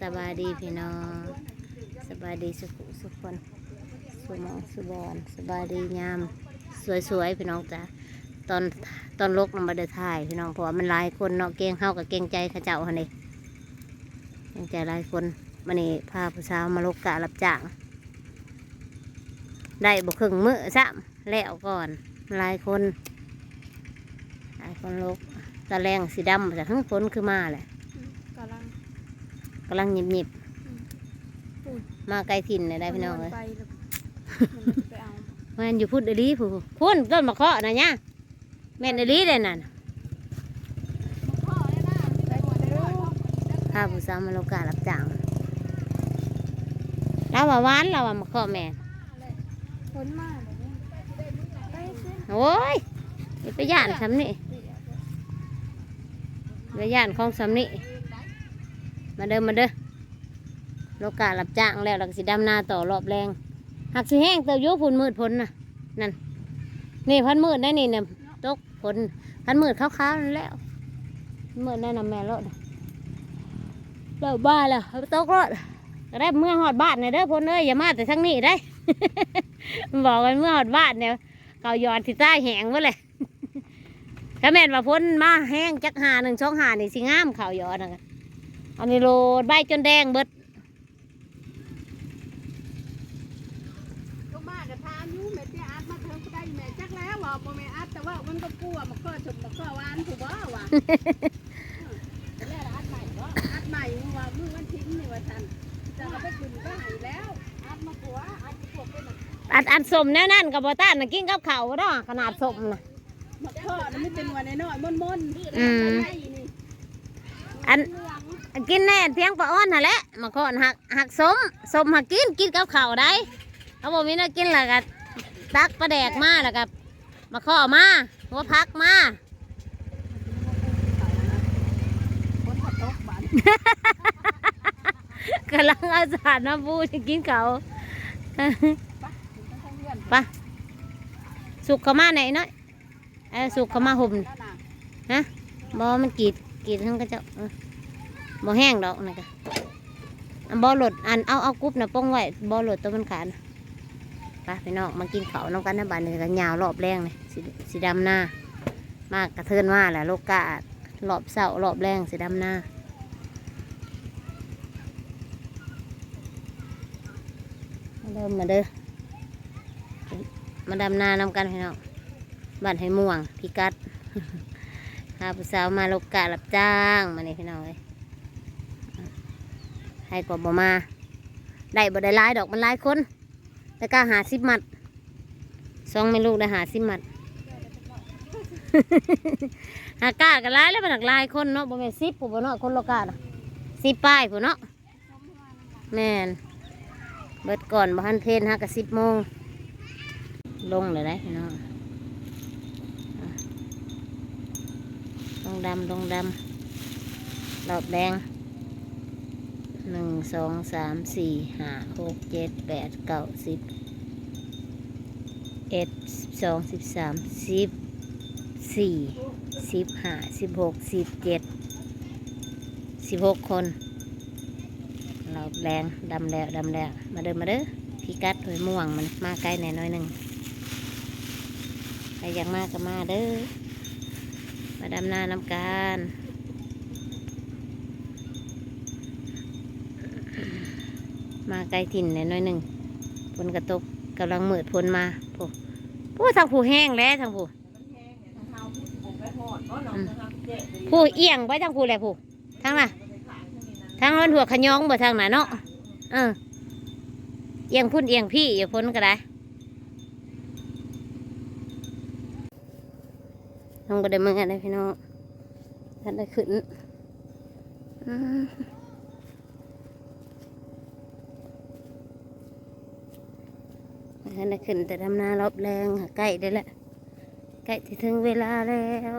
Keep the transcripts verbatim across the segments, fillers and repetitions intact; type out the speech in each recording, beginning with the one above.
สบายดีพี่น้อง สบายดีสุขุสุขคน สุหม่องสุบอน สบายดียามสวยๆพี่น้องจ้ะ ตอน ตอนลกนำบ่ได้ถ่ายพี่น้อง เพราะว่ามันหลายคนเนาะ เกรงเฮากับเกรงใจเขาเจ้าหั่นเด้ เกรงใจหลายคน มื้อนี้พาผู้สาวมาลกกะรับจ้าง ได้บ่ครึ่งมื้อซ้ำ แล้วก่อน หลายคน หลายคนลก ตะแลงสิดำ แต่ทั้งฝนคือมาแหละ อืม กำลัง กำลังหยิบๆ อืม ปูน มาไกลถิ่นเลยได้พี่น้องเอ้ย ไปแล้ว มันไปเอา แม่นอยู่พุ้นอีหลีพุ้น พุ้นต้นมะเคาะนะเนี่ย แม่นอีหลีเลยนั่น พาผู้สาวมาลกกะรับจ้าง ลาวว่าหวาน ลาวว่ามะเคาะแม่ ฝนมาแบบนี้ ไปสิ โอ้ย อย่าไปย่านซำนี่ อย่าย่านของซำนี่ มาเด้อ มาเด้อ ลกกะรับจ้างแล้ว แล้วก็สิดำนาต่อรอบแลง หากสิแฮงเติบอยู่พุ้น มืดฝนน่ะ นั่น นี่พันมืดได้นี่เนี่ย ตกฝน พันมืดขาวๆนั่นแล้ว มืดนั่นน่ะแม่นโลด แล้วบ้านล่ะ ตกโลด ก็ได้เมือฮอดบ้านเนี่ยเด้อ พุ้นเอ้ย อย่ามาแต่ทางนี้ได้ บอกกันเมือฮอดบ้านเนี่ย เขาหยอดสิตายแห้งเบิดเลย ถ้าแม่นว่าฝนมาแฮงจักหาหนึ่งสองหานี่สิงาม เขาหยอดนะ อันนี้โลดใบจนแดงเบิด ก็มาก็ถามอยู่ แม่เตี้ยอัดมาเทิงก็ได้ แม่จักแล้วว่าบ่แม่อัด แต่ว่ามันก็กลัว มันก็สม มันก็หวานผู้บ่ว่า เออ แล้วอัดใหม่บ่ อัดใหม่ว่ามื้อวันที่นี่ว่าซั่น จะเอาไปขึ้นก็ให้แล้ว อัดมากลัว อัดพวกเป็น อัน อันส้มแนวนั้นก็บ่ต้านน่ะ กินกับข้าวบ่ดอก ขนาดส้มน่ะ มะเคาะน่ะมันเป็นหน่วยน้อยๆ ม่อนๆ อืม ไอ้นี่ อัน กินแน่เพียงปลาอ่อนหั่นแหละ มะเคาะหัก หักส้ม ส้มหักกิน กินกับข้าวได้ เอาบ่มีแนวกินแล้วก็ตักปลาแดกมา แล้วก็มะเคาะมา หัวผักมา ฝนก็ตกบาด กำลังเอาสารมาปูจะกินเขาว ไป สุกเข้ามาไหนอยน้อย เออ สุกเข้ามาห่ม ฮะ บ่ มันกรีด กรีดทั้งกระเจ้า เออ บ่แห้งดอกนะกะ อันบ่หลด อัน เอา เอากรุบนะป้องไว้ บ่หลดตัวมันขาดนะ ไปพี่น้อง มากินข้าวนำกันนะ บัดนี้ก็ยาวรอบแลงเลย สิ สิดำนา มากระเทินมาแหละ ลกกะ รอบเช้ารอบแลง สิดำนา มาเด้อ มาเด้อ มาดำนานำกันพี่น้อง บ้านห้วยม่วง พิกัด พาผู้สาวมาลกกะรับจ้างมานี่พี่น้องเอ้ย ให้กว่าบ่มา ได้บ่ได้หลายดอก มันหลายคน แต่กะห้าสิบมัด สองแม่ลูกได้ห้าสิบมัด หากะก็หลายแล้ว มันหลายคนเนาะ บ่แม่นสิบผู้บ่เนาะ คนลกกะน่ะ สิบปลายผู้เนาะ แม่น เบิดก่อน บ่ทันเพลน หากะสิบโมง ลงเลยได้พี่น้อง อ่ะ ลงดำ ลงดำ รอบแดง หนึ่ง สอง สาม สี่ ห้า หก เจ็ด แปด เก้า สิบ เอ็ด สิบสอง สิบสาม สิบสี่ สิบห้า สิบหก สิบเจ็ด สิบหกคน รอบแดง ดำแล้ว ดำแล้ว มาเด้อ มาเด้อ พิกัดห้วยม่วง มันมาไกลแหน่น้อยหนึ่ง ใครอยากมาก็มาเด้อ มาดำนานำกัน มาไกลถิ่นแหน่น้อยหนึ่ง ฝนก็ตก กำลังมืดฝนมา โอ้ โอ้ ทางผู้แห้งแล้ว ทางผู้ อืม ผู้เอียงไปทางผู้แหละผู้ ทางน่ะ ทางมันหัวขะยองบ่ทางน่ะเนาะ เออ เอียงพุ้นเอียงพี้ อยู่พุ้นก็ได้ น้องบ่ได้เมือได้พี่น้อง ทันได้ขึ้น อืม ทันได้ขึ้นแต่ดำนารอบแลง ใกล้ได้แล้ว ใกล้จะถึงเวลาแล้ว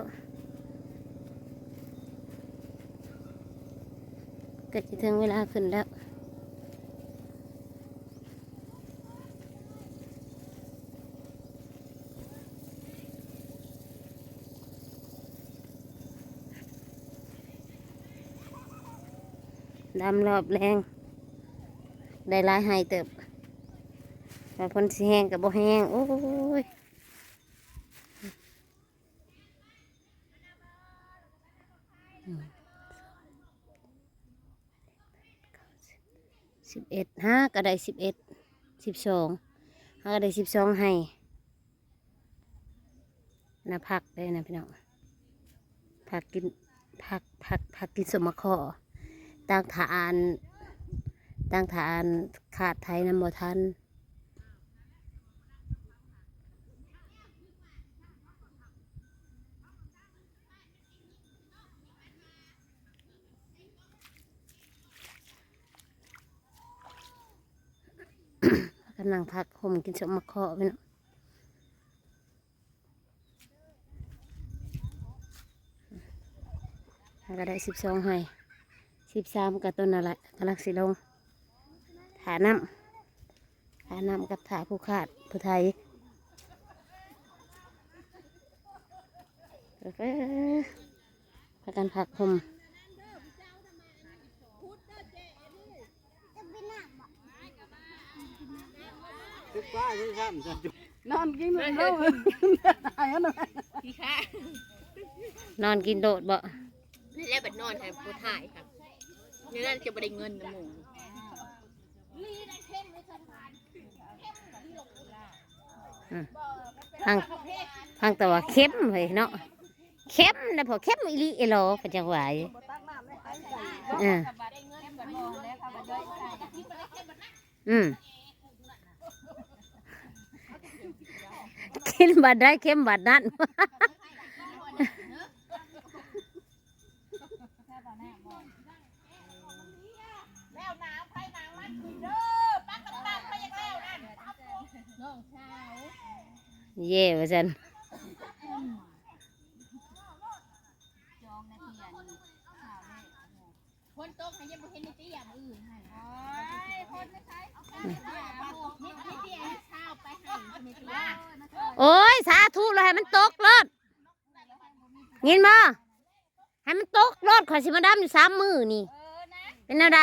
ใกล้จะถึงเวลาขึ้นแล้ว ด ตามรอบแลง ได้หลายไฮ่เติบ ว่าฝนสิแฮงก็บ่แฮง โอ้ย สิบเอ็ด หาก็ได้สิบเอ็ด สิบสอง หาก็ได้สิบสองไฮ่ นะ ผักเด้นะพี่น้อง ผักกิน ผัก ผัก ผักกินส้มมะข้อ ต่างถ้าอ่าน ต่างถ้าอ่าน คาดไถนำบ่ทัน กำลังพักห่มกินส้มมะข้อพี่น้อง แล้วก็ได้สิบสองไฮ่ สิบสามกับต้นนั่นแหละ กำลังสิลง ถาน้ำ ถาน้ำกับถาผู้คาดผู้ไถ เออ พากันพักห่ม นอนกินโลดบ่ นี่แหละบัดนอนค่ะบ่ถ่ายค่ะ นี่นั่นจะบ่ได้เงินนะหมู่ อืม พัง พังแต่ว่าเค็มเลยเนาะ เค็มนะ พอเค็มอีหลีเอหลอ เพิ่นจั่งว่าอยู่ เออ อืม กินบัดใดเค็มบัดนั้น แล้วน้ำไผน้ำมันกินเด้อ ปักกับตังไผอยากแล้วนั่น น้องสาว เย่ว่าซั่น จองนาทีอันนี้ ข่าวแรก ฝนตกให้ยังบ่เห็นในเตี้ยมื้ออื่นหั่น โอ้ย ฝนไม่ใช่ มีแต่เตี้ยเช้าไปให้ในเตี้ย โอ้ย สาธุเลย ให้มันตกโลด ยินบ่ ให้มันตกโลด ข่อยสิมาดำอยู่สามมื้อนี่ เออนะ เป็นแนวใด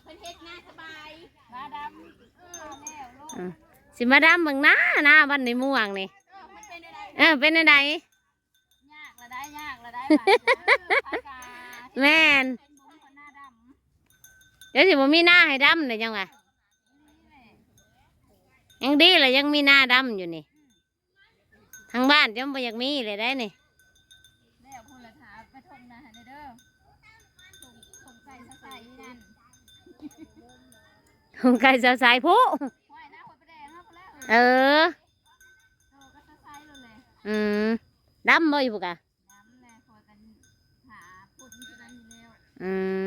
เพิ่นเฮ็ดนาสบาย มาดำ เออ แล้วโลด อืม สิมาดำเบิ่งนา นาบ้านในม่วงนี่ เออ มันเป็นอะไร เออ เป็นแนวใด ยากละได้ ยากละได้ หลายคน เออ พากา แม่น เป็นบุญคนหน้าดำ เดี๋ยวสิบ่มีนาให้ดำเลยจังหวะ นี่แหละ ยังดีเลยยังมีนาดำอยู่นี่ ทางบ้านจนบ่อยากมีเลยได้นี่ แล้วพูดละถามไปทงนาให้เด้อ สงสัยสงสัยนั่น ของไก่สาวสายผู้ ไหวนะ หัวปลาแดงเนาะ เออ เออ ก็ใส่ๆเลย อืม ดำบ่อยู่พุ้นกะ ดำแหละ คอยกันหาคนที่นั่นอยู่แล้ว อืม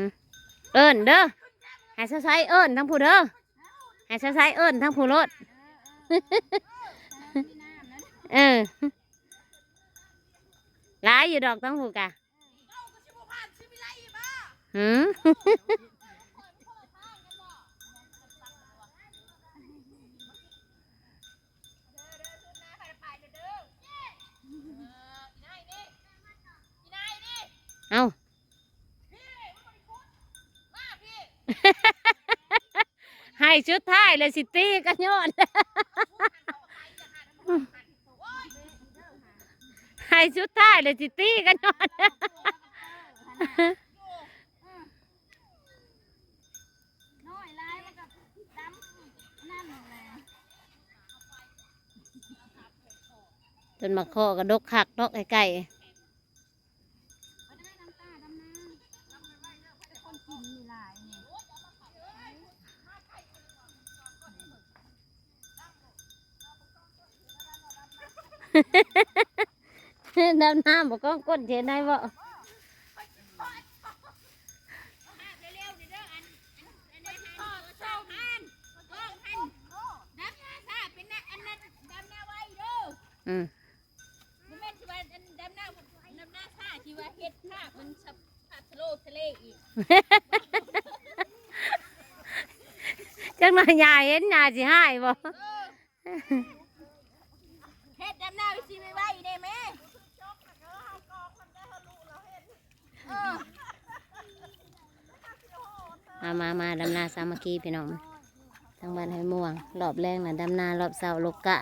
เอิ้นเด้อ ให้ใส่ๆเอิ้นทางผู้เด้อ ให้ใส่ๆเอิ้นทางผู้โลด เออ เออ เออ มีน้ำนะ เออ หลายอยู่ดอกทางผู้กะ หืม เอ้า ให้สุดท้ายเลยสิตีกันย้อน ให้สุดท้ายเลยสิตีกันย้อน น้อยหลายมันก็ดำนั่นแหละ ต้นมะข้อกะดกคักเนาะ ใกล้ๆ บ่ได้น้ำตาดำนา แต่คนกินมีหลายนี่ ดำนาบ่ก้องก้นเทนได้บ่ อืม บ่แม่นสิว่าอันดำนา ดำนาซ่าที่ว่าเฮ็ดภาพมันสะ ภาพสโลว์ทะเลอีก จักหน่อยย่าเห็นย่าสิฮ้ายบ่ เออ เฮ็ดดำนาสิไวๆเด้แม่ เออ มามามาดำนาสามัคคีพี่น้อง ทางบ้านห้วยม่วง รอบแลงน่ะดำนารอบเช้าโลกะ